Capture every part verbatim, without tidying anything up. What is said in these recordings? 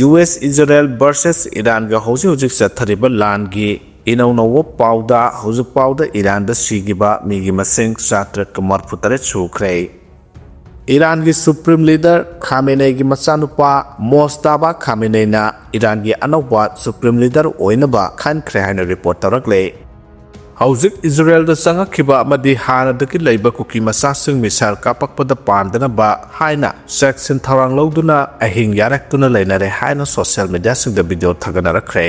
U S Israel versus ꯏꯔꯥꯟꯒ ꯍꯧꯖꯤꯛ ꯍꯧꯖꯤꯛ ꯆꯠꯊꯔꯤꯕ ꯂꯥꯟꯒꯤ ꯏꯅꯧ ꯅꯧꯕ ꯄꯥꯎꯗ, ꯍꯧꯖꯤꯛ ꯐꯥꯎꯗ ꯏꯔꯥꯟꯗ ꯁꯤꯈꯤꯕ ꯃꯤꯒꯤ ꯃꯁꯤꯡ ꯆꯥꯇꯔꯦꯠꯀ ꯃꯔꯤꯐꯨ ꯇꯔꯦꯠ ꯁꯨꯈ꯭ꯔꯦ꯫ ꯏꯔꯥꯟꯒꯤ ꯁꯨꯄ꯭ꯔꯤꯝ ꯂꯤꯗꯔ ꯈꯥꯃꯦꯅꯦꯒꯤ ꯃꯆꯥꯅꯨꯄꯥ ꯃꯣꯁꯇꯥꯕꯥ ꯈꯥꯃꯦꯅꯦꯅ ꯏꯔꯥꯟꯒꯤ ꯑꯅꯧꯕ ꯁꯨꯄ꯭ꯔꯤꯝ ꯂꯤꯗꯔ ꯑꯣꯏꯅꯕ ꯈꯟꯈ꯭ꯔꯦ ꯍꯥꯏꯅ ꯔꯤꯄꯣꯔꯠ ꯇꯧꯔꯛꯂꯦ꯫ ꯍꯧꯖꯤꯛ ꯏꯖꯔꯦꯜꯗ ꯆꯪꯉꯛꯈꯤꯕ ꯑꯃꯗꯤ ꯍꯥꯟꯅꯗꯒꯤ ꯂꯩꯕ ꯀꯨꯀꯤ ꯃꯆꯥꯁꯤꯡ ꯃꯤꯁꯥꯏꯜ ꯀꯥꯞꯄꯛꯄꯗ ꯄꯥꯟꯗꯅꯕ ꯍꯥꯏꯅ ꯆꯦꯛꯁꯤꯟ ꯊꯧꯔꯥꯡ ꯂꯧꯗꯨꯅ ꯑꯍꯤꯡ ꯌꯥꯔꯦꯛꯇꯨꯅ ꯂꯩꯅꯔꯦ ꯍꯥꯏꯅ ꯁꯣꯁꯤꯌꯦꯜ ꯃꯤꯗꯤꯌꯥꯁꯤꯡꯗ ꯚꯤꯗꯤꯑꯣ ꯊꯥꯒꯠꯅꯔꯛꯈ꯭ꯔꯦ꯫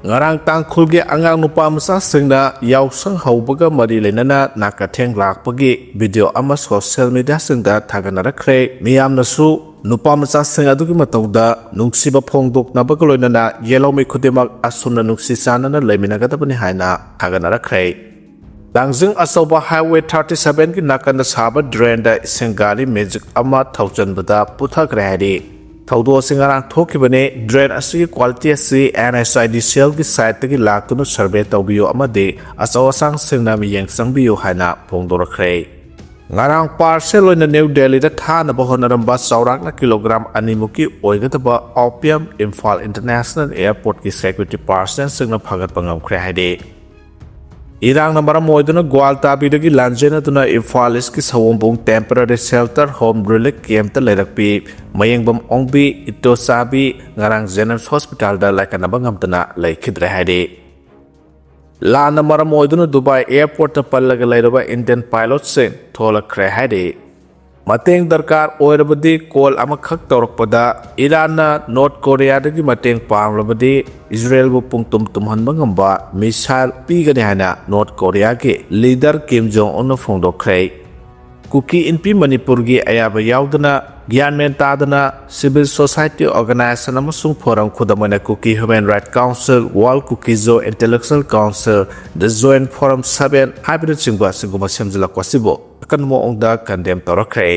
ꯉꯔꯥꯡ ꯇꯥꯡꯈꯨꯜꯒꯤ ꯑꯉꯥꯡ ꯅꯨꯄꯥ ꯃꯆꯥꯁꯤꯡꯅ ꯌꯥꯎꯁꯪ ꯍꯧꯕꯒ ꯃꯔꯤ ꯂꯩꯅꯅ ꯅꯥꯀꯊꯦꯡ ꯂꯥꯛꯄꯒꯤ ꯚꯤꯗꯤꯑꯣ ꯑꯃ ꯁꯣꯁꯤꯌꯦꯜ ꯃꯤꯗꯤꯌꯥꯁꯤꯡꯗ ꯊꯥꯒꯠꯅꯔꯛꯈ꯭ꯔꯦ꯫ ꯃꯤꯌꯥꯝꯅꯁꯨ ꯅꯨꯄꯥ ꯃꯆꯥꯁꯤꯡ ꯑꯗꯨꯒꯤ ꯃꯇꯧꯗ ꯅꯨꯡꯁꯤꯕ ꯐꯣꯡꯗꯣꯛꯅꯕꯒ ꯂꯣꯏꯅꯅ ꯌꯦꯜꯍꯧꯃꯤ ꯈꯨꯗꯤꯡꯃꯛ ꯑꯁꯨꯝꯅ ꯅꯨꯡꯁꯤ ꯆꯥꯟꯅꯅ ꯂꯩꯃꯤꯟꯅꯒꯗꯕꯅꯤ ꯍꯥꯏꯅ ꯊꯥꯒꯠꯅꯔꯛꯈ꯭ꯔꯦ꯫ ꯂꯥꯡꯖꯤꯡ ꯑꯆꯧꯕ ꯍꯥꯏꯋꯦ ꯊꯥꯔꯇꯤ ꯁꯚꯦꯟꯒꯤ ꯅꯥꯀꯟꯗ ꯁꯥꯕ ꯗ꯭ꯔꯦꯟꯗ ꯏꯁꯤꯡ ꯒꯥꯔꯤ ꯃꯦꯖꯤꯛ ꯑꯃ ꯊꯧꯖꯤꯟꯕꯗ ꯄꯨꯊꯈ꯭ꯔꯦ ꯍꯥꯏꯔꯤ꯫ ꯊꯧꯗꯣꯛ ꯑꯁꯤ ꯉꯔꯥꯡ ꯊꯣꯛꯈꯤꯕꯅꯤ꯫ ꯗ꯭ꯔꯦꯟ ꯑꯁꯤꯒꯤ ꯀ꯭ꯋꯥꯂꯤꯇꯤ ꯑꯁꯤ ꯑꯦꯟ ꯑꯩꯆ ꯑꯥꯏ ꯗꯤ ꯁꯤ ꯑꯦꯜꯒꯤ ꯁꯥꯏꯠꯇꯒꯤ ꯂꯥꯛꯇꯨꯅ ꯁꯔꯚꯦ ꯇꯧꯕꯤꯌꯨ ꯑꯃꯗꯤ ꯑꯆꯧ ꯑꯁꯥꯡꯁꯤꯡꯅ ꯃꯤꯠꯌꯦꯡ ꯆꯪꯕꯤꯌꯨ ꯍꯥꯏꯅ ꯐꯣꯡꯗꯣꯔꯛꯈ꯭ꯔꯦ꯫ ꯉꯔꯥꯡ ꯄꯥꯔꯁꯦꯜ ꯑꯣꯏꯅ ꯅ꯭ꯌꯨ ꯗꯦꯜꯂꯤꯗ ꯊꯥꯅꯕ ꯍꯣꯠꯅꯔꯝꯕ ꯆꯥꯎꯔꯥꯛꯅ ꯀꯤꯂꯣꯒ꯭ꯔꯥꯝ ꯑꯅꯤꯃꯨꯛꯀꯤ ꯑꯣꯏꯒꯗꯕ ꯑꯣꯄꯤꯌꯝ ꯏꯝꯐꯥꯜ ꯏꯟꯇꯔꯅꯦꯁꯅꯦꯜ ꯑꯦꯌꯔꯄꯣꯔꯠꯀꯤ ꯁꯦꯀ꯭ꯌꯨꯔꯤꯇꯤ ꯄꯥꯔꯁꯅꯦꯜꯁꯤꯡꯅ ꯐꯒꯠꯄ ꯉꯝꯈ꯭ꯔꯦ ꯍꯥꯏꯔꯤ꯫ ꯏꯔꯥꯡꯅ ꯃꯔꯝ ꯑꯣꯏꯗꯨꯅ ꯒ꯭ꯋꯥꯜꯇꯥꯕꯤꯗꯒꯤ ꯂꯥꯟꯖꯦꯟꯅꯗꯨꯅ ꯏꯝꯐꯥꯜ ꯏꯁꯀꯤ ꯁꯑꯣꯝꯕꯨꯡ ꯇꯦꯝꯄꯔꯔꯤ ꯁꯦꯜꯇꯔ ꯍꯣꯝ ꯔꯤꯂꯤꯐ ꯀꯦꯝꯞꯇ ꯂꯩꯔꯛꯄꯤ ꯃꯌꯦꯡꯕꯝ ꯑꯣꯡꯕꯤ, ꯏꯇꯣꯆꯥꯕꯤ ꯉꯔꯥꯡ ꯖꯦꯅꯤꯝꯁ ꯍꯣꯁꯄꯤꯇꯥꯜꯗ ꯂꯥꯏꯀꯠꯅꯕ ꯉꯝꯗꯅ ꯂꯩꯈꯤꯗ꯭ꯔꯦ ꯍꯥꯏꯔꯤ꯫ ꯂꯥꯟꯅ ꯃꯔꯝ ꯑꯣꯏꯗꯨꯅ ꯗꯨꯕꯥꯏ ꯑꯦꯌꯔꯄꯣꯔꯠꯇ ꯄꯜꯂꯒ ꯂꯩꯔꯕ ꯏꯟꯗꯤꯌꯟ ꯄꯥꯏꯂꯣꯠꯁꯤꯡ ꯊꯣꯛꯂꯛꯈ꯭ꯔꯦ ꯍꯥꯏꯔꯤ꯫ ꯃꯇꯦꯡ ꯗꯔꯀꯥꯔ ꯑꯣꯏꯔꯕꯗꯤ ꯀꯣꯜ ꯑꯃꯈꯛ ꯇꯧꯔꯛꯄꯗ ꯏꯔꯥꯟꯅ ꯅꯣꯔꯠ ꯀꯣꯔꯤꯌꯥꯗꯒꯤ ꯃꯇꯦꯡ ꯄꯥꯝꯂꯕꯗꯤ ꯏꯖꯔꯦꯜꯕꯨ ꯄꯨꯡꯇꯨꯝ ꯇꯨꯝꯍꯟꯕ ꯉꯝꯕ ꯃꯤꯁꯥꯏꯜ ꯄꯤꯒꯅꯤ ꯍꯥꯏꯅ ꯅꯣꯔꯠ ꯀꯣꯔꯤꯌꯥꯒꯤ ꯂꯤꯗꯔ ꯀꯤꯝ ꯖꯣꯡ ꯎꯟꯅ ꯐꯣꯡꯗꯣꯛꯈ꯭ꯔꯦ꯫ ꯀꯨꯀꯤ ꯏꯟꯄꯤ ꯃꯅꯤꯄꯨꯔꯒꯤ ꯑꯌꯥꯕ ꯌꯥꯎꯗꯅ ꯒ꯭ꯌꯥꯟ ꯃꯦꯟ ꯇꯥꯗꯅ ꯁꯤꯚꯤꯜ ꯁꯣꯁꯥꯏꯇꯤ ꯑꯣꯔꯒꯅꯥꯏꯖꯦꯁꯟ ꯑꯃꯁꯨꯡ ꯐꯣꯔꯝ, ꯈꯨꯗꯝ ꯑꯣꯏꯅ ꯀꯨꯀꯤ human right council, world ꯀꯨꯀꯤꯖꯣ intellectual council, ꯗ ꯖꯣꯏꯟ ꯐꯣꯔꯝ ꯁꯚꯦꯟ ꯍꯥꯏꯕꯅꯆꯤꯡꯕ ꯑꯁꯤꯒꯨꯝꯕ ꯁꯦꯝꯖꯤꯜꯂꯛꯄ ꯑꯁꯤꯕꯨ ꯑꯀꯟꯕ ꯃꯑꯣꯡꯗ ꯀꯟꯗꯦꯝ ꯇꯧꯔꯛꯈ꯭ꯔꯦ꯫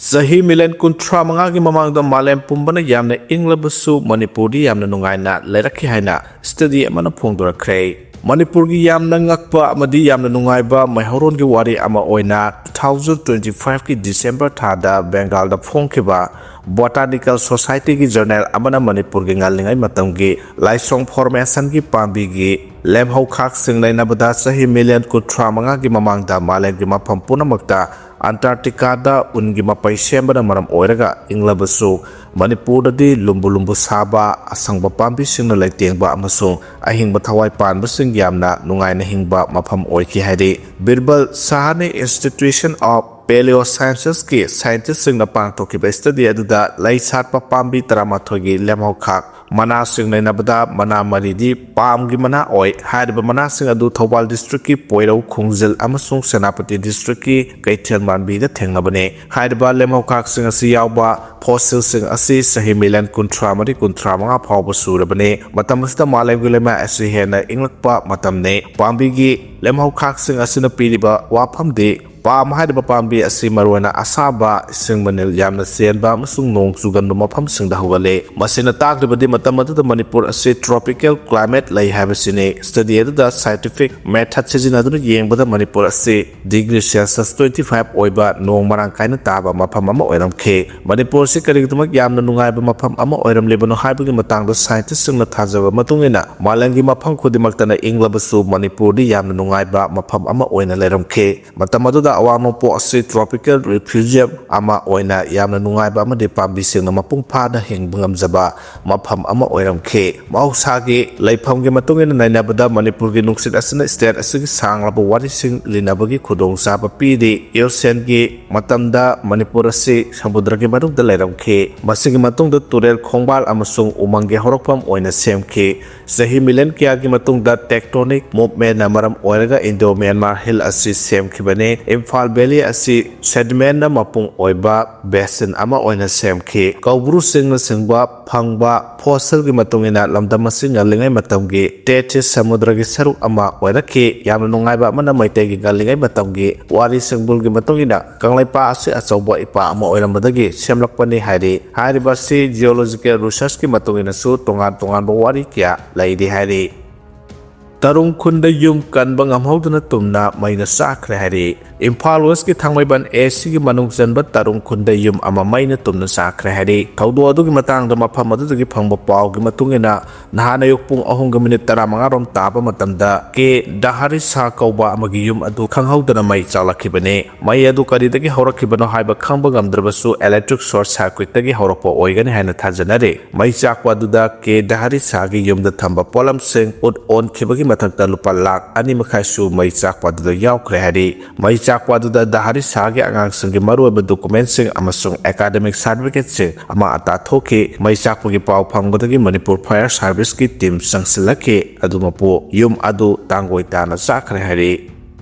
ꯆꯍꯤ ꯃꯤꯂꯤꯌꯟ ꯀꯨꯟꯊ꯭ꯔꯥ ꯃꯉꯥꯒꯤ ꯃꯃꯥꯡꯗ ꯃꯥꯂꯦꯝ ꯄꯨꯝꯕꯅ ꯌꯥꯝꯅ ꯏꯪꯂꯕꯁꯨ ꯃꯅꯤꯄꯨꯔꯗꯤ ꯌꯥꯝꯅ ꯅꯨꯡꯉꯥꯏꯅ ꯂꯩꯔꯛꯈꯤ ꯍꯥꯏꯅ ꯁ꯭ꯇꯗꯤ ꯑꯃꯅ ꯐꯣꯡꯗꯣꯔꯛꯈ꯭ꯔꯦ꯫ ꯃꯅꯤꯄꯨꯔꯒꯤ ꯌꯥꯝꯅ ꯉꯛꯄ ꯑꯃꯗꯤ ꯌꯥꯝꯅ ꯅꯨꯡꯉꯥꯏꯕ ꯃꯩꯍꯧꯔꯣꯟꯒꯤ ꯋꯥꯔꯤ ꯑꯃ ꯑꯣꯏꯅ, two thousand twenty five ꯀꯤ December ꯊꯥꯗ ꯕꯦꯡꯒꯥꯜꯗ ꯐꯣꯡꯈꯤꯕ Botanical Society ꯒꯤ journal ꯑꯃꯅ ꯃꯅꯤꯄꯨꯔꯒꯤ ꯉꯜꯂꯤꯉꯩ ꯃꯇꯝꯒꯤ ꯂꯥꯏꯁꯣꯡ formation ꯒꯤ ꯄꯥꯝꯕꯤꯒꯤ ꯂꯦꯝꯍꯧꯈꯥꯛꯁꯤꯡ ꯅꯩꯅꯕꯗ, ꯆꯍꯤ million ꯀꯨꯟꯊ꯭ꯔꯥ ꯃꯉꯥꯒꯤ ꯃꯃꯥꯡꯗ ꯃꯥꯂꯦꯝꯒꯤ ꯃꯐꯝ ꯄꯨꯝꯅꯃꯛꯇ Antarctica ꯗ ꯎꯟꯒꯤ ꯃꯄꯩ ꯁꯦꯝꯕꯅ ꯃꯔꯝ ꯑꯣꯏꯔꯒ ꯏꯪꯂꯕꯁꯨ, ꯃꯅꯤꯄꯨꯔꯗꯗꯤ ꯂꯨꯝꯕꯨ ꯂꯨꯝꯕꯨ ꯁꯥꯕ, ꯑꯁꯪꯕ ꯄꯥꯝꯕꯤꯁꯤꯡꯅ ꯂꯩꯇꯦꯡꯕ ꯑꯃꯁꯨꯡ ꯑꯍꯤꯡꯕ ꯊꯋꯥꯏ ꯄꯥꯟꯕꯁꯤꯡ ꯌꯥꯝꯅ ꯅꯨꯡꯉꯥꯏꯅ ꯍꯤꯡꯕ ꯃꯐꯝ ꯑꯣꯏꯈꯤ ꯍꯥꯏꯔꯤ꯫ ꯕꯤꯔꯕꯜ ꯁꯍꯥꯅꯤ Institution of Paleosciences ꯀꯤ scientist ꯁꯤꯡꯅ ꯄꯥꯡꯊꯣꯛꯈꯤꯕ study ꯑꯗꯨꯗ ꯂꯩ ꯁꯥꯠꯄ ꯄꯥꯝꯕꯤ ꯇꯔꯥꯃꯥꯊꯣꯏꯒꯤ ꯂꯦꯝꯍꯧꯈꯥꯛ ꯃꯅꯥꯁꯤꯡ ꯅꯩꯅꯕꯗ, ꯃꯅꯥ ꯃꯔꯤꯗꯤ ꯄꯥꯝꯒꯤ ꯃꯅꯥ ꯑꯣꯏ꯫ ꯍꯥꯏꯔꯤꯕ ꯃꯅꯥꯁꯤꯡ ꯑꯗꯨ ꯊꯧꯕꯥꯜ district ꯀꯤ ꯄꯣꯏꯔꯧ, ꯈꯣꯡꯖꯤꯜ ꯑꯃꯁꯨꯡ ꯁꯦꯅꯥꯄꯇꯤ district ꯀꯤ ꯀꯩꯊꯦꯜ ꯃꯥꯟꯕꯤꯗ ꯊꯦꯡꯅꯕꯅꯤ꯫ ꯍꯥꯏꯔꯤꯕ ꯂꯦꯝꯍꯧꯈꯥꯛꯁꯤꯡ ꯑꯁꯤ ꯌꯥꯎꯕ fossil ꯁꯤꯡ ꯑꯁꯤ ꯆꯍꯤ million ꯀꯨꯟꯊ꯭ꯔꯥ ꯃꯔꯤ ꯀꯨꯟꯊ꯭ꯔꯥ ꯃꯉꯥ ꯐꯥꯎꯕ ꯁꯨꯔꯕꯅꯤ꯫ ꯃꯇꯝ ꯑꯁꯤꯗ ꯃꯥꯂꯦꯝꯒꯤ ꯂꯩꯃꯥꯏ ꯑꯁꯤ ꯍꯦꯟꯅ ꯏꯪꯂꯛꯄ ꯃꯇꯝꯅꯤ꯫ ꯄꯥꯝꯕꯤꯒꯤ ꯂꯦꯝꯍꯧꯈꯥꯛꯁꯤꯡ ꯑꯁꯤꯅ ꯄꯤꯔꯤꯕ ꯋꯥꯐꯝꯗꯤ, ꯄꯥꯝ ꯍꯥꯏꯔꯤꯕ ꯄꯥꯝꯕꯤ ꯑꯁꯤ ꯃꯔꯨꯑꯣꯏꯅ ꯑꯁꯥꯕ, ꯏꯁꯤꯡ ꯃꯅꯤꯜ ꯌꯥꯝꯅ ꯆꯦꯟꯕ ꯑꯃꯁꯨꯡ ꯅꯣꯡ ꯆꯨꯒꯟꯕ ꯃꯐꯝꯁꯤꯡꯗ ꯍꯧꯒꯠꯂꯤ꯫ ꯃꯁꯤꯅ ꯇꯥꯛꯂꯤꯕꯗꯤ ꯃꯇꯝ ꯑꯗꯨꯗ ꯃꯅꯤꯄꯨꯔ ꯑꯁꯤ tropical climate ꯂꯩ ꯍꯥꯏꯕꯁꯤꯅꯤ꯫ Study ꯑꯗꯨꯗ scientific method ꯁꯤꯖꯤꯟꯅꯗꯨꯅ ꯌꯦꯡꯕꯗ ꯃꯅꯤꯄꯨꯔ ꯑꯁꯤ degree Celsius twenty five ꯑꯣꯏꯕ ꯅꯣꯡ ꯃꯔꯥꯡ ꯀꯥꯏꯅ ꯇꯥꯕ ꯃꯐꯝ ꯑꯃ ꯑꯣꯏꯔꯝꯈꯤ꯫ ꯃꯅꯤꯄꯨꯔ ꯑꯁꯤ ꯀꯔꯤꯒꯤꯗꯃꯛ ꯌꯥꯝꯅ ꯅꯨꯡꯉꯥꯏꯕ ꯃꯐꯝ ꯑꯃ ꯑꯣꯏꯔꯝꯂꯤꯕꯅꯣ ꯍꯥꯏꯕꯒꯤ ꯃꯇꯥꯡꯗ scientist ꯁꯤꯡꯅ ꯊꯥꯖꯕ ꯃꯇꯨꯡ ꯏꯟꯅ, ꯃꯥꯂꯦꯝꯒꯤ ꯃꯐꯝ ꯈꯨꯗꯤꯡꯃꯛꯇꯅ ꯏꯪꯂꯕꯁꯨ ꯃꯅꯤꯄꯨꯔꯗꯤ ꯌꯥꯝꯅ ꯅꯨꯡꯉꯥꯏꯕ ꯃꯐꯝ ꯑꯃ ꯑꯣꯏꯅ ꯂꯩꯔꯝꯈꯤ꯫ ꯃꯇꯝ ꯑꯗꯨꯗ ꯑꯋꯥꯡ ꯅꯣꯡꯄꯣꯛ ꯑꯁꯤ tropical refugium ꯑꯃ ꯑꯣꯏꯅ ꯌꯥꯝꯅ ꯅꯨꯡꯉꯥꯏꯕ ꯑꯃꯗꯤ ꯄꯥꯝꯕꯤꯁꯤꯡꯅ ꯃꯄꯨꯡ ꯐꯥꯅ ꯍꯤꯡꯕ ꯉꯝꯖꯕ ꯃꯐꯝ ꯑꯃ ꯑꯣꯏꯔꯝꯈꯤ꯫ ꯃꯍꯧꯁꯥꯒꯤ ꯂꯩꯐꯝꯒꯤ ꯃꯇꯨꯡ ꯏꯟꯅ ꯅꯩꯅꯕꯗ, ꯃꯅꯤꯄꯨꯔꯒꯤ ꯅꯨꯡꯁꯤꯠ ꯑꯁꯤꯅ state ꯑꯁꯤꯒꯤ ꯁꯥꯡꯂꯕ ꯋꯥꯔꯤꯁꯤꯡ ꯂꯤꯅꯕꯒꯤ ꯈꯨꯗꯣꯡꯆꯥꯕ ꯄꯤꯔꯤ꯫ Eocene ꯒꯤ ꯃꯇꯝꯗ ꯃꯅꯤꯄꯨꯔ ꯑꯁꯤ ꯁꯃꯨꯗ꯭ꯔꯒꯤ ꯃꯅꯨꯡꯗ ꯂꯩꯔꯝꯈꯤ꯫ ꯃꯁꯤꯒꯤ ꯃꯇꯨꯡꯗ ꯇꯨꯔꯦꯜ, ꯈꯣꯡꯕꯥꯜ ꯑꯃꯁꯨꯡ ꯎꯃꯪꯒꯤ ꯍꯧꯔꯛꯐꯝ ꯑꯣꯏꯅ ꯁꯦꯝꯈꯤ꯫ ꯆꯍꯤ million ꯀꯌꯥꯒꯤ ꯃꯇꯨꯡꯗ tectonic movement ꯅ ꯃꯔꯝ ꯑꯣꯏꯔꯒ Indo-Myanmar Hill ꯑꯁꯤ ꯁꯦꯝꯈꯤꯕꯅꯤ꯫ ꯏꯝꯐꯥꯜ Valley ꯑꯁꯤ sediment ꯅ ꯃꯄꯨꯡ ꯑꯣꯏꯕ basin ꯑꯃ ꯑꯣꯏꯅ ꯁꯦꯝꯈꯤ꯫ ꯀꯧꯕ꯭ꯔꯨꯁꯤꯡꯅ ꯁꯤꯡꯕ ꯐꯪꯕ fossil ꯒꯤ ꯃꯇꯨꯡ ꯏꯟꯅ ꯂꯝꯗꯝ ꯑꯁꯤ ꯉꯜꯂꯤꯉꯩ ꯃꯇꯝꯒꯤ Tethys ꯁꯃꯨꯗ꯭ꯔꯒꯤ ꯁꯔꯨꯛ ꯑꯃ ꯑꯣꯏꯔꯛꯈꯤ꯫ ꯌꯥꯝꯅ ꯅꯨꯡꯉꯥꯏꯕ ꯑꯃꯅ, ꯃꯩꯇꯩꯒꯤ ꯉꯜꯂꯤꯉꯩ ꯃꯇꯝꯒꯤ ꯋꯥꯔꯤ ꯁꯤꯡꯕꯨꯜꯒꯤ ꯃꯇꯨꯡ ꯏꯟꯅ, ꯀꯪꯂꯩꯄꯥꯛ ꯑꯁꯤ ꯑꯆꯧꯕ ꯏꯄꯥꯛ ꯑꯃ ꯑꯣꯏꯔꯝꯕꯗꯒꯤ ꯁꯦꯝꯂꯛꯄꯅꯤ ꯍꯥꯏꯔꯤ꯫ ꯍꯥꯏꯔꯤꯕ ꯑꯁꯤ geological research ꯀꯤ ꯃꯇꯨꯡ ꯏꯟꯅꯁꯨ ꯇꯣꯉꯥꯟ ꯇꯣꯉꯥꯟꯕ ꯋꯥꯔꯤ ꯀꯌꯥ ꯂꯩꯔꯤ ꯍꯥꯏꯔꯤ꯫ ꯇꯔꯨꯡ ꯈꯨꯟꯗ ꯌꯨꯝ ꯀꯟꯕ ꯉꯝꯍꯧꯗꯅ ꯇꯨꯝꯅ ꯃꯩꯅ ꯆꯥꯛꯈ꯭ꯔꯦ ꯍꯥꯏꯔꯤ꯫ ꯏꯝꯐꯥꯜ ꯋꯦꯁꯀꯤ ꯊꯥꯡꯃꯩꯕꯟ ꯑꯦ ꯁꯤꯒꯤ ꯃꯅꯨꯡ ꯆꯟꯕ ꯇꯔꯨꯡ ꯈꯨꯟꯗ ꯌꯨꯝ ꯑꯃ ꯃꯩꯅ ꯇꯨꯝꯅ ꯆꯥꯛꯈ꯭ꯔꯦ ꯍꯥꯏꯔꯤ꯫ ꯊꯧꯗꯣꯛ ꯑꯗꯨꯒꯤ ꯃꯇꯥꯡꯗ ꯃꯐꯝ ꯑꯗꯨꯗꯒꯤ ꯐꯪꯕ ꯄꯥꯎꯒꯤ ꯃꯇꯨꯡ ꯏꯟꯅ, ꯅꯍꯥꯟ ꯑꯌꯨꯛ ꯄꯨꯡ ꯑꯍꯨꯝꯒ ꯃꯤꯅꯤꯠ ꯇꯔꯥꯃꯉꯥ ꯔꯣꯝ ꯇꯥꯕ ꯃꯇꯝꯗ ꯀꯦ ꯗꯍꯥꯔꯤꯁꯥ ꯀꯧꯕ ꯑꯃꯒꯤ ꯌꯨꯝ ꯑꯗꯨ ꯈꯪꯍꯧꯗꯅ ꯃꯩ ꯆꯥꯛꯂꯛꯈꯤꯕꯅꯤ꯫ ꯃꯩ ꯑꯗꯨ ꯀꯔꯤꯗꯒꯤ ꯍꯧꯔꯛꯈꯤꯕꯅꯣ ꯍꯥꯏꯕ ꯈꯪꯕ ꯉꯝꯗ꯭ꯔꯕꯁꯨ, electric short circuit ꯇꯒꯤ ꯍꯧꯔꯛꯄ ꯑꯣꯏꯒꯅꯤ ꯍꯥꯏꯅ ꯊꯥꯖꯅꯔꯤ꯫ ꯃꯩ ꯆꯥꯛꯄ ꯑꯗꯨꯗ ꯀꯦ ꯗꯍꯥꯔꯤꯁꯥꯒꯤ ꯌꯨꯝꯗ ꯊꯝꯕ ꯄꯣꯠꯂꯝꯁꯤꯡ ꯎꯠ ꯑꯣꯟꯈꯤꯕꯒꯤ ꯃꯊꯛꯇ ꯂꯨꯄꯥ ꯂꯥꯈ ꯑꯅꯤ ꯃꯈꯥꯏꯁꯨ ꯃꯩ ꯆꯥꯛꯄ ꯑꯗꯨꯗ ꯌꯥꯎꯈ꯭ꯔꯦ ꯍꯥꯏꯔꯤ꯫ ꯃꯩ ꯆꯥꯛꯄ ꯑꯗꯨꯗ ꯗꯍꯥꯔꯤꯁꯥꯒꯤ ꯑꯉꯥꯡꯁꯤꯡꯒꯤ ꯃꯔꯨꯑꯣꯏꯕ document ꯁꯤꯡ ꯑꯃꯁꯨꯡ academic certificate ꯁꯤꯡ ꯑꯃꯥꯡ ꯑꯇꯥ ꯊꯣꯛꯈꯤ꯫ ꯃꯩ ꯆꯥꯛꯄꯒꯤ ꯄꯥꯎ ꯐꯪꯕꯗꯒꯤ ꯃꯅꯤꯄꯨꯔ fire service ꯀꯤ team ꯆꯪꯁꯤꯜꯂꯛꯈꯤ꯫ ꯑꯗꯨꯃꯛꯄꯨ ꯌꯨꯝ ꯑꯗꯨ ꯇꯥꯡꯒꯣꯏ ꯇꯥꯅ ꯆꯥꯛꯈ꯭ꯔꯦ ꯍꯥꯏꯔꯤ꯫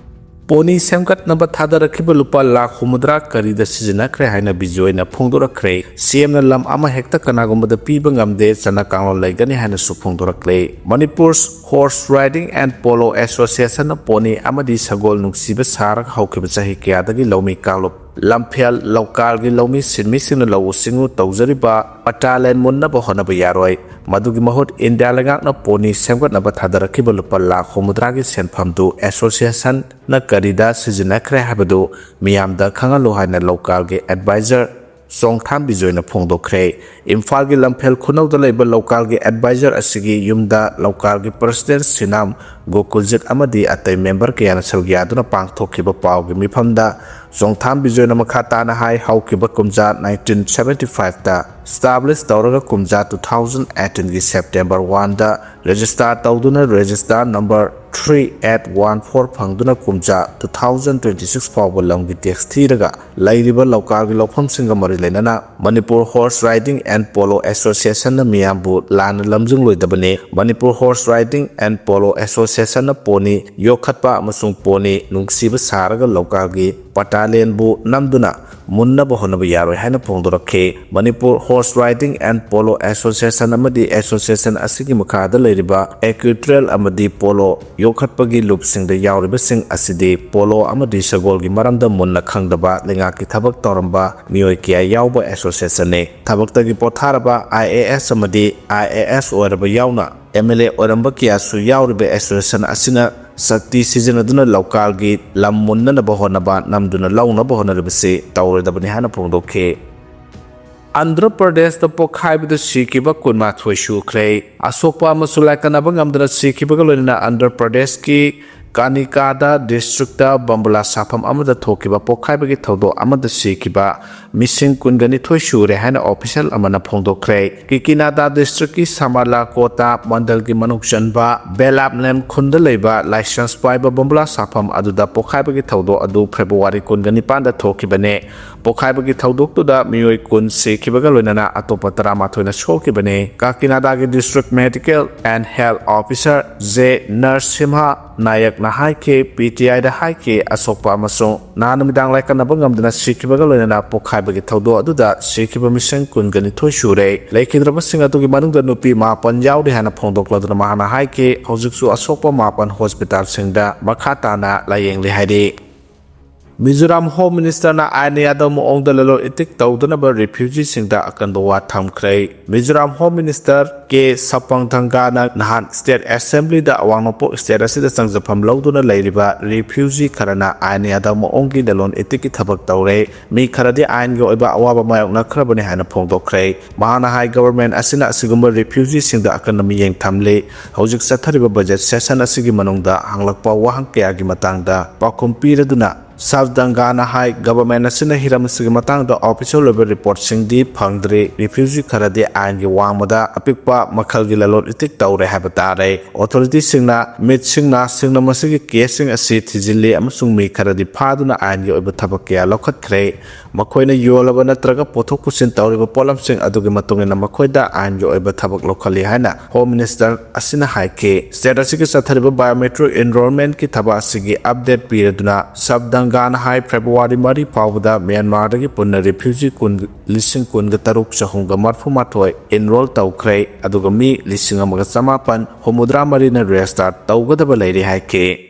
ꯄꯣꯅꯤ ꯁꯦꯝꯒꯠꯅꯕ ꯊꯥꯗꯔꯛꯈꯤꯕ ꯂꯨꯄꯥ ꯂꯥꯈ ꯍꯨꯝꯐꯨꯇꯔꯥ ꯀꯔꯤꯗ ꯁꯤꯖꯤꯟꯅꯈ꯭ꯔꯦ ꯍꯥꯏꯅ ꯕꯤꯖꯣꯏꯅ ꯐꯣꯡꯗꯣꯔꯛꯈ꯭ꯔꯦ꯫ ꯁꯤ ꯑꯦꯝꯅ ꯂꯝ ꯑꯃ ꯍꯦꯛꯇ ꯀꯅꯥꯒꯨꯝꯕꯗ ꯄꯤꯕ ꯉꯝꯗꯦ, ꯆꯠꯅ ꯀꯥꯡꯂꯣꯟ ꯂꯩꯒꯅꯤ ꯍꯥꯏꯅꯁꯨ ꯐꯣꯡꯗꯣꯔꯛꯂꯦ꯫ Manipur's Horse Riding and Polo Association ꯅ ꯄꯣꯅꯤ ꯑꯃꯗꯤ ꯁꯒꯣꯜ ꯅꯨꯡꯁꯤꯕ ꯁꯥꯔꯒ ꯍꯧꯈꯤꯕ ꯆꯍꯤ ꯀꯌꯥꯗꯒꯤ ꯂꯧꯃꯤ ꯀꯥꯡꯂꯨꯞ ꯂꯝꯐꯦꯜ ꯂꯧꯀꯥꯜꯒꯤ ꯂꯧꯃꯤ ꯁꯤꯟꯃꯤꯁꯤꯡꯅ ꯂꯧꯎ ꯁꯤꯡꯎ ꯇꯧꯖꯔꯤꯕ ꯄꯇꯥꯂꯦꯟ ꯃꯨꯟꯅꯕ ꯍꯣꯠꯅꯕ ꯌꯥꯔꯣꯏ꯫ ꯃꯗꯨꯒꯤ ꯃꯍꯨꯠ ꯏꯟꯗꯤꯌꯥ ꯂꯩꯉꯥꯛꯅ ꯄꯣꯅꯤ ꯁꯦꯝꯒꯠꯅꯕ ꯊꯥꯗꯔꯛꯈꯤꯕ ꯂꯨꯄꯥ ꯂꯥꯈ ꯍꯨꯝꯐꯨꯇꯔꯥꯒꯤ ꯁꯦꯟꯐꯝꯗꯨ association ꯅ ꯀꯔꯤꯗ ꯁꯤꯖꯤꯟꯅꯈ꯭ꯔꯦ ꯍꯥꯏꯕꯗꯨ ꯃꯤꯌꯥꯝꯗ ꯈꯪꯍꯜꯂꯨ ꯍꯥꯏꯅ ꯂꯧꯀꯥꯜꯒꯤ advisor ꯆꯣꯡꯊꯥꯝ ꯕꯤꯖꯣꯏꯅ ꯐꯣꯡꯗꯣꯛꯈ꯭ꯔꯦ꯫ ꯏꯝꯐꯥꯜꯒꯤ ꯂꯝꯐꯦꯜ ꯈꯨꯅꯧꯗ ꯂꯩꯕ ꯂꯧꯀꯥꯜꯒꯤ advisor ꯑꯁꯤꯒꯤ ꯌꯨꯝꯗ ꯂꯧꯀꯥꯜꯒꯤ president ꯁꯤꯅꯥꯝ ꯒꯣꯀꯨꯜꯖꯤꯠ ꯑꯃꯗꯤ ꯑꯇꯩ member ꯀꯌꯥꯅ ꯁꯔꯨꯛ ꯌꯥꯗꯨꯅ ꯄꯥꯡꯊꯣꯛꯈꯤꯕ ꯄꯥꯎꯒꯤ ꯃꯤꯐꯝꯗ ꯆꯣꯡꯊꯥꯝ ꯕꯤꯖꯣꯏꯅ ꯃꯈꯥ ꯇꯥꯅ ꯍꯥꯏ, ꯍꯧꯈꯤꯕ ꯀꯨꯝꯖꯥ nineteen seventy five ꯇ establish ꯇꯧꯔꯒ ꯀꯨꯝꯖꯥ two thousand eighteen ꯒꯤ September one ꯗ register ꯇꯧꯗꯨꯅ register number three eight one four ꯐꯪꯗꯨꯅ ꯀꯨꯝꯖꯥ two thousand twenty six ꯐꯥꯎꯕ ꯂꯝꯒꯤ tax ꯊꯤꯔꯒ ꯂꯩꯔꯤꯕ ꯂꯧꯀꯥꯜꯒꯤ ꯂꯧꯐꯝꯁꯤꯡꯒ ꯃꯔꯤ ꯂꯩꯅꯅ Manipur Horse Riding and Polo Association ꯅ ꯃꯤꯌꯥꯝꯕꯨ ꯂꯥꯟꯅ ꯂꯝꯖꯤꯡꯂꯣꯏꯗꯕꯅꯤ꯫ Manipur Horse Riding and Polo Association ꯅ ꯄꯣꯅꯤ ꯌꯣꯛꯈꯠꯄ ꯑꯃꯁꯨꯡ ꯄꯣꯅꯤ ꯅꯨꯡꯁꯤꯕ ꯁꯥꯔꯒ ꯂꯧꯀꯥꯜꯒꯤ ꯄꯇꯥꯂꯦꯟꯕꯨ ꯅꯝꯗꯨꯅ ꯃꯨꯟꯅꯕ ꯍꯣꯠꯅꯕ ꯌꯥꯔꯣꯏ ꯍꯥꯏꯅ ꯐꯣꯡꯗꯣꯔꯛꯈꯤ꯫ Manipur Horse Riding and Polo Association ꯑꯃꯗꯤ association ꯑꯁꯤꯒꯤ ꯃꯈꯥꯗ ꯂꯩꯔꯤꯕ equestrian ꯑꯃꯗꯤ polo ꯌꯣꯛꯈꯠꯄꯒꯤ ꯂꯨꯞꯁꯤꯡꯗ ꯌꯥꯎꯔꯤꯕꯁꯤꯡ ꯑꯁꯤꯗꯤ polo ꯑꯃꯗꯤ ꯁꯒꯣꯜꯒꯤ ꯃꯔꯝꯗ ꯃꯨꯟꯅ ꯈꯪꯗꯕ ꯂꯩꯉꯥꯛꯀꯤ ꯊꯕꯛ ꯇꯧꯔꯝꯕ ꯃꯤꯑꯣꯏ ꯀꯌꯥ ꯌꯥꯎꯕ association ꯅꯤ꯫ ꯊꯕꯛꯇꯒꯤ ꯄꯣꯊꯥꯔꯕ I A S ꯑꯃꯗꯤ I A S ꯑꯣꯏꯔꯕ ꯌꯥꯎꯅ ꯑꯦꯝ ꯑꯦꯜ ꯑꯦ ꯑꯣꯏꯔꯝꯕ ꯀꯌꯥꯁꯨ ꯌꯥꯎꯔꯤꯕ ꯑꯦꯁꯣꯁꯤꯌꯦꯁꯟ ꯑꯁꯤꯅ ꯁꯛꯇꯤ ꯁꯤꯖꯤꯟꯅꯗꯨꯅ ꯂꯧꯀꯥꯜꯒꯤ ꯂꯝ ꯃꯨꯟꯅꯅꯕ ꯍꯣꯠꯅꯕ ꯅꯝꯗꯨꯅ ꯂꯧꯅꯕ ꯍꯣꯠꯅꯔꯤꯕꯁꯤ ꯇꯧꯔꯣꯏꯗꯕꯅꯤ ꯍꯥꯏꯅ ꯐꯣꯡꯗꯣꯛꯈꯤ꯫ ꯑꯟꯙ꯭ꯔ ꯄ꯭ꯔꯗꯦꯁꯇ ꯄꯣꯈꯥꯏꯕꯗ ꯁꯤꯈꯤꯕ ꯀꯨꯟꯃꯥꯊꯣꯏ ꯁꯨꯈ꯭ꯔꯦ꯫ ꯑꯁꯣꯛꯄ ꯑꯃꯁꯨ ꯂꯥꯏꯀꯠꯅꯕ ꯉꯝꯗꯅ ꯁꯤꯈꯤꯕꯒ ꯂꯣꯏꯅꯅ ꯑꯟꯙ꯭ꯔ ꯄ꯭ꯔꯗꯦꯁꯀꯤ ꯀꯥꯅꯤꯀꯥꯗ ꯗꯤꯁꯇ꯭ꯔꯤꯛꯇ ꯕꯝꯕꯨꯂꯥ ꯁꯥꯐꯝ ꯑꯃꯗ ꯊꯣꯛꯈꯤꯕ ꯄꯣꯈꯥꯏꯕꯒꯤ ꯊꯧꯗꯣꯛ ꯑꯃꯗ ꯁꯤꯈꯤꯕ ꯃꯤꯁꯤꯡ ꯀꯨꯟꯒ ꯅꯤꯊꯣꯏ ꯁꯨꯔꯦ ꯍꯥꯏꯅ ꯑꯣꯐꯤꯁꯤꯌꯦꯜ ꯑꯃꯅ ꯐꯣꯡꯗꯣꯛꯈ꯭ꯔꯦ꯫ ꯀꯤꯀꯤꯅꯥꯗꯥ ꯗꯤꯁꯇ꯭ꯔꯤꯛꯀꯤ ꯁꯃꯥꯂꯥ ꯀꯣꯇꯥ ꯃꯟꯗꯜꯒꯤ ꯃꯅꯨꯡ ꯆꯟꯕ ꯕꯦꯂꯥꯞꯂꯦꯝ ꯈꯨꯟꯗ ꯂꯩꯕ ꯂꯥꯏꯁꯦꯟꯁ ꯄꯥꯏꯕ ꯕꯝꯕꯨꯂꯥ ꯁꯥꯐꯝ ꯑꯗꯨꯗ ꯄꯣꯈꯥꯏꯕꯒꯤ ꯊꯧꯗꯣꯛ ꯑꯗꯨ ꯐꯦꯕ꯭ꯔꯨꯋꯥꯔꯤ ꯀꯨꯟꯒ ꯅꯤꯄꯥꯟꯗ ꯊꯣꯛꯈꯤꯕꯅꯦ꯫ ꯄꯣꯈꯥꯏꯕꯒꯤ ꯊꯧꯗꯣꯛꯇꯨꯗ ꯃꯤꯑꯣꯏ ꯀꯨꯟ ꯁꯤꯈꯤꯕꯒ ꯂꯣꯏꯅꯅ ꯑꯇꯣꯞꯄ ꯇꯔꯥꯃꯥꯊꯣꯏꯅ ꯁꯣꯛꯈꯤꯕꯅꯤ꯫ ꯀꯥꯀꯤꯅꯥꯗꯥꯒꯤ district medical and health officer J Narasimha ꯅꯥꯌꯛꯅ ꯍꯥꯏꯈꯤ, ꯄꯤ ꯇꯤ ꯑꯥꯏꯗ ꯍꯥꯏꯈꯤ, ꯑꯁꯣꯛꯄ ꯑꯃꯁꯨꯡ ꯅꯍꯥ ꯅꯨꯃꯤꯗꯥꯡ ꯂꯥꯏꯀꯠꯅꯕ ꯉꯝꯗꯅ ꯁꯤꯈꯤꯕꯒ ꯂꯣꯏꯅꯅ ꯄꯣꯈꯥꯏꯕꯒꯤ ꯊꯧꯗꯣꯛ ꯑꯗꯨꯗ ꯁꯤꯈꯤꯕ ꯃꯤꯁꯤꯡ ꯀꯨꯟꯒ ꯅꯤꯊꯣꯏ ꯁꯨꯔꯦ꯫ ꯂꯩꯈꯤꯗ꯭ꯔꯕꯁꯤꯡ ꯑꯗꯨꯒꯤ ꯃꯅꯨꯡꯗ ꯅꯨꯄꯤ ꯃꯥꯄꯟ ꯌꯥꯎꯔꯤ ꯍꯥꯏꯅ ꯐꯣꯡꯗꯣꯛꯂꯗꯨꯅ ꯃꯍꯥꯛꯅ ꯍꯥꯏꯈꯤ, ꯍꯧꯖꯤꯛꯁꯨ ꯑꯁꯣꯛꯄ ꯃꯥꯄꯟ ꯍꯣꯁꯄꯤꯇꯥꯜꯁꯤꯡꯗ ꯃꯈꯥ ꯇꯥꯅ ꯂꯥꯌꯦꯡꯂꯤ ꯍꯥꯏꯔꯤ꯫ ꯃꯤꯖꯣꯔꯥꯝ ꯍꯣꯝ ꯃꯤꯅꯤꯁꯇꯔꯅ ꯑꯥꯏꯟ ꯌꯥꯗꯕ ꯃꯑꯣꯡꯗ ꯂꯂꯣꯟ ꯏꯇꯤꯛ ꯇꯧꯗꯅꯕ ꯔꯤꯐ꯭ꯌꯨꯖꯤꯁꯤꯡꯗ ꯑꯀꯟꯕ ꯋꯥ ꯊꯝꯈ꯭ꯔꯦ꯫ ꯃꯤꯖꯣꯔꯥꯝ ꯍꯣꯝ ꯃꯤꯅꯤꯁꯇꯔ ꯀꯦ ꯁꯄꯪꯊꯪꯒꯥꯅ ꯅꯍꯥꯟ ꯁ꯭ꯇꯦꯠ ꯑꯦꯁꯦꯝꯕ꯭ꯂꯤꯗ ꯑꯋꯥꯡ ꯅꯣꯡꯄꯣꯛ ꯁ꯭ꯇꯦꯠ ꯑꯁꯤꯗ ꯆꯪꯖꯐꯝ ꯂꯧꯗꯨꯅ ꯂꯩꯔꯤꯕ ꯔꯤꯐ꯭ꯌꯨꯖꯤ ꯈꯔꯅ ꯑꯥꯏꯟ ꯌꯥꯗꯕ ꯃꯑꯣꯡꯒꯤ ꯂꯂꯣꯟ ꯏꯇꯤꯛꯀꯤ ꯊꯕꯛ ꯇꯧꯔꯦ, ꯃꯤ ꯈꯔꯗꯤ ꯑꯥꯏꯟꯒꯤ ꯑꯣꯏꯕ ꯑꯋꯥꯕ ꯃꯥꯌꯣꯛꯅꯈ꯭ꯔꯕꯅꯤ ꯍꯥꯏꯅ ꯐꯣꯡꯗꯣꯛꯈ꯭ꯔꯦ꯫ ꯃꯍꯥꯛꯅ ꯍꯥꯏ, ꯒꯚꯔꯟꯃꯦꯟꯠ ꯑꯁꯤꯅ ꯑꯁꯤꯒꯨꯝꯕ ꯔꯤꯐ꯭ꯌꯨꯖꯤꯁꯤꯡꯗ ꯑꯀꯟꯕ ꯃꯤꯠꯌꯦꯡ ꯊꯝꯂꯤ꯫ ꯍꯧꯖꯤꯛ ꯆꯠꯊꯔꯤꯕ ꯕꯖꯦꯠ ꯁꯦꯁꯟ ꯑꯁꯤꯒꯤ ꯃꯅꯨꯡꯗ ꯍꯪꯂꯛꯄ ꯋꯥꯍꯪ ꯀꯌꯥꯒꯤ ꯃꯇꯥꯡꯗ ꯄꯥꯎꯈꯨꯝ ꯄꯤꯔꯗꯨꯅ ꯁꯕꯗꯪꯒꯥꯅ ꯍꯥꯏ, ꯒꯚꯔꯟꯃꯦꯟꯠ ꯑꯁꯤꯅ ꯍꯤꯔꯝ ꯑꯁꯤꯒꯤ ꯃꯇꯥꯡꯗ ꯑꯣꯐꯤꯁꯤꯌꯦꯜ ꯑꯣꯏꯕ ꯔꯤꯄꯣꯔꯠꯁꯤꯡꯗꯤ ꯐꯪꯗ꯭ꯔꯤ꯫ ꯔꯤꯐ꯭ꯌꯨꯖꯤ ꯈꯔꯗꯤ ꯑꯥꯏꯟꯒꯤ ꯋꯥꯡꯃꯗ ꯑꯄꯤꯛꯄ ꯃꯈꯜꯒꯤ ꯂꯂꯣꯟ ꯏꯇꯤꯛ ꯇꯧꯔꯦ ꯍꯥꯏꯕ ꯇꯥꯔꯦ꯫ ꯑꯣꯊꯣꯔꯤꯇꯤꯁꯤꯡꯅ ꯃꯤꯠꯁꯤꯡ ꯅꯥꯁꯤꯡꯅ ꯃꯁꯤꯒꯤ ꯀꯦꯁꯁꯤꯡ ꯑꯁꯤ ꯊꯤꯖꯤꯜꯂꯤ ꯑꯃꯁꯨꯡ ꯃꯤ ꯈꯔꯗꯤ ꯐꯥꯗꯨꯅ ꯑꯥꯏꯟꯒꯤ ꯑꯣꯏꯕ ꯊꯕꯛ ꯀꯌꯥ ꯂꯧꯈꯠꯈ꯭ꯔꯦ꯫ ꯃꯈꯣꯏꯅ ꯌꯣꯜꯂꯕ ꯅꯠꯇ꯭ꯔꯒ ꯄꯨꯊꯣꯛ ꯄꯨꯁꯤꯟ ꯇꯧꯔꯤꯕ ꯄꯣꯠꯂꯝꯁꯤꯡ ꯑꯗꯨꯒꯤ ꯃꯇꯨꯡ ꯏꯟꯅ ꯃꯈꯣꯏꯗ ꯑꯥꯏꯟꯒꯤ ꯑꯣꯏꯕ ꯊꯕꯛ ꯂꯧꯈꯠꯂꯤ ꯍꯥꯏꯅ ꯍꯣꯝ ꯃꯤꯅꯤꯁꯇꯔ ꯑꯁꯤꯅ ꯍꯥꯏꯈꯤ꯫ ꯁ꯭ꯇꯦꯠ ꯑꯁꯤꯒꯤ ꯆꯠꯊꯔꯤꯕ ꯕꯥꯏꯑꯣꯃꯦꯇ꯭ꯔꯤꯛ ꯑꯦꯟꯔꯣꯜꯃꯦꯟꯠꯀꯤ ꯊꯕꯛ ꯑꯁꯤꯒꯤ ꯑꯞꯗꯦꯠ ꯄꯤꯔꯗꯨꯅ ꯁꯕꯗꯪꯒꯥꯅ ꯍꯥꯏ, ꯐꯦꯕ꯭ꯔꯨꯋꯥꯔꯤ ꯃꯔꯤ ꯐꯥꯎꯕꯗ ꯃ꯭ꯌꯥꯟꯃꯥꯔꯗꯒꯤ ꯄꯨꯟꯅ ꯔꯤꯐ꯭ꯌꯨꯖꯤ ꯀꯨꯟ, ꯂꯤꯁꯤꯡ ꯀꯨꯟꯒ ꯇꯔꯨꯛ ꯆꯍꯨꯝꯒ ꯃꯔꯤꯐꯨ ꯃꯥꯊꯣꯏ ꯑꯦꯟꯔꯣꯜ ꯇꯧꯈ꯭ꯔꯦ, ꯑꯗꯨꯒ ꯃꯤ ꯂꯤꯁꯤꯡ ꯑꯃꯒ ꯆꯃꯥꯄꯟ ꯍꯨꯝꯐꯨꯇꯔꯥ ꯃꯔꯤꯅ ꯔꯦꯖꯤꯁꯇꯥꯔ ꯇꯧꯒꯗꯕ ꯂꯩꯔꯤ ꯍꯥꯏꯈꯤ꯫